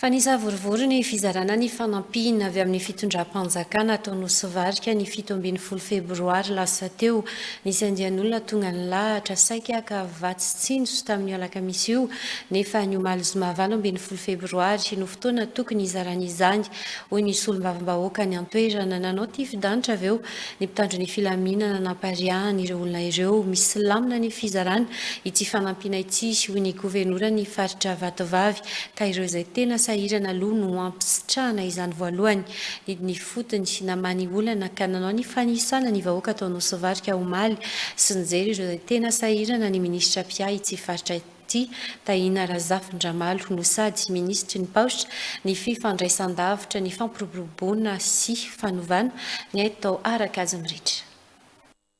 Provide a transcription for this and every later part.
Fa nisavorovoro ny fizarana ny fanampiana avy amin'ny fitondram-panjakana tao Nosy Varika ny 17 febroary lasa teo. Nisy andian'olona tonga nilahatra saika haka vatsy tsinjo tamin'io alakamisy io, nefa ny omaly zoma 18 febroary no fotoana tokony hizarana izany, hoy ny solombavambahoaka any an-toerana. Nanao tifi-danitra avy eo Ny mpitandro ny filaminana nampariahana ireo olona ireo. Misy lamina ny fizarana ity fanampiana ity, hoy ny governoran'ny faritra Vatovavy, ka ireo izay tena sahirana aloha no hampisitrahana izany voalohany. Nidina ifotony, namaha ny olana ka nanao ny fanisana ny vahoaka tao Nosy Varika omaly sy nijery ireo izay tena sahirana ny minisitra mpiahy ity faritra ity. ity, Tahina Razafindramalo no sady minisitry ny paositra, ny fifandraisandavitra, ny fampiroboroboana sy fanovana ny haitao ara-kajy mirindra.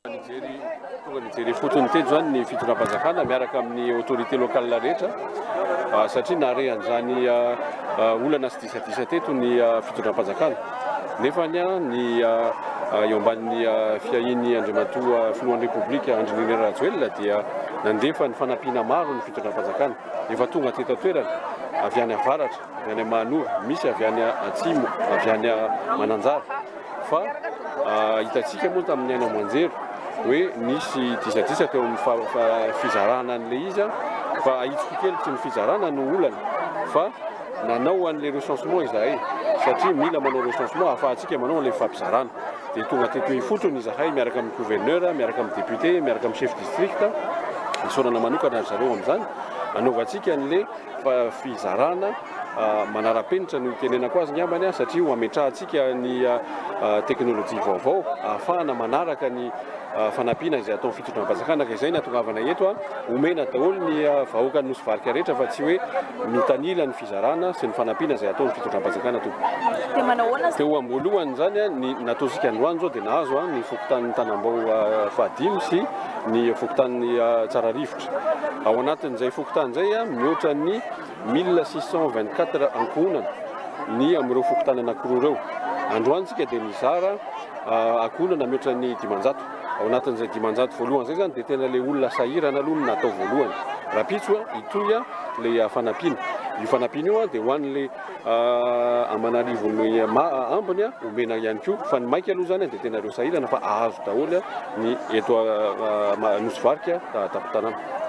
Nijery, tonga nijery ifotony teto izany ny fitondram-panjakana miaraka amin'ny autorité locale rehetra satria nahare an'izany olana sy disadisa teto ny fitondram-panjakana. Nefa ny eo ambanin'ny fiahian'ny Andriamatoa Filohan'ny Repoblika Andry Nirina Rajoelina dia nandefa ny fanampiana maro ny fitondram-panjakana. Efa tonga teto an-toerana avy any avaratra, avy any Mahanoro, misy avy any atsimo, avy any Mananjary. Fa hitantsika moa tamin'ny haino aman-jery hoe nisy disadisa teo amin'ny fizarana an'ilay izy fa ahitsiko kely tsy ny fizarana no olana fa Nanao an'ilay recensement izahay satria mila manao recensement ahafahantsika manao an'ilay fifampizarana. Dia tonga teto ifotony izahay miaraka amin'ny gouverneur, miaraka amin'ny député, miaraka amin'ny chef district, isaorana manokana ry zareo amin'izany, hanaovantsika an'ilay fizarana manara-penitra no itenenako azy ngambany satria ho hametrahantsika ny teknolojia vaovao ahafahana manaraka ny fanampiana izay ataon'ny fitondram-panjakana ka izay ny hatongavana eto, omena daholo ny vahoakan'i Nosy Varika rehetra fa tsy hoe mitanila ny fizarana sy ny fanampiana izay ataon'ny fitondram-panjakana tompoko. Dia manao ahoana? Teo am-boalohany izany ny nataontsika androany izao dia nahazo ny fokontanin'i Tanambao fahadimy sy ny fokontanin'i Tsararivotra. Ao anatin'izay fokontany izay mihoatra ny 1624 ankohonana ny amin'ireo fokontany anankiroa ireo. Androany isika dia nizara Ankohonana mihoatra ny 500. Ao anatin'izay 500 voalohany izay izany dia tena ilay olona sahirana aloha no natao voalohany. Rahampitso hitohy ilay fanampiana. Io fanampiana io dia ho an'ilay aman'arivony ambiny omena ihany koa. Fa ny maika aloha izany dia tena ireo sahirana fa hahazo daholo ny eto Nosy Varika tampon-tanàna.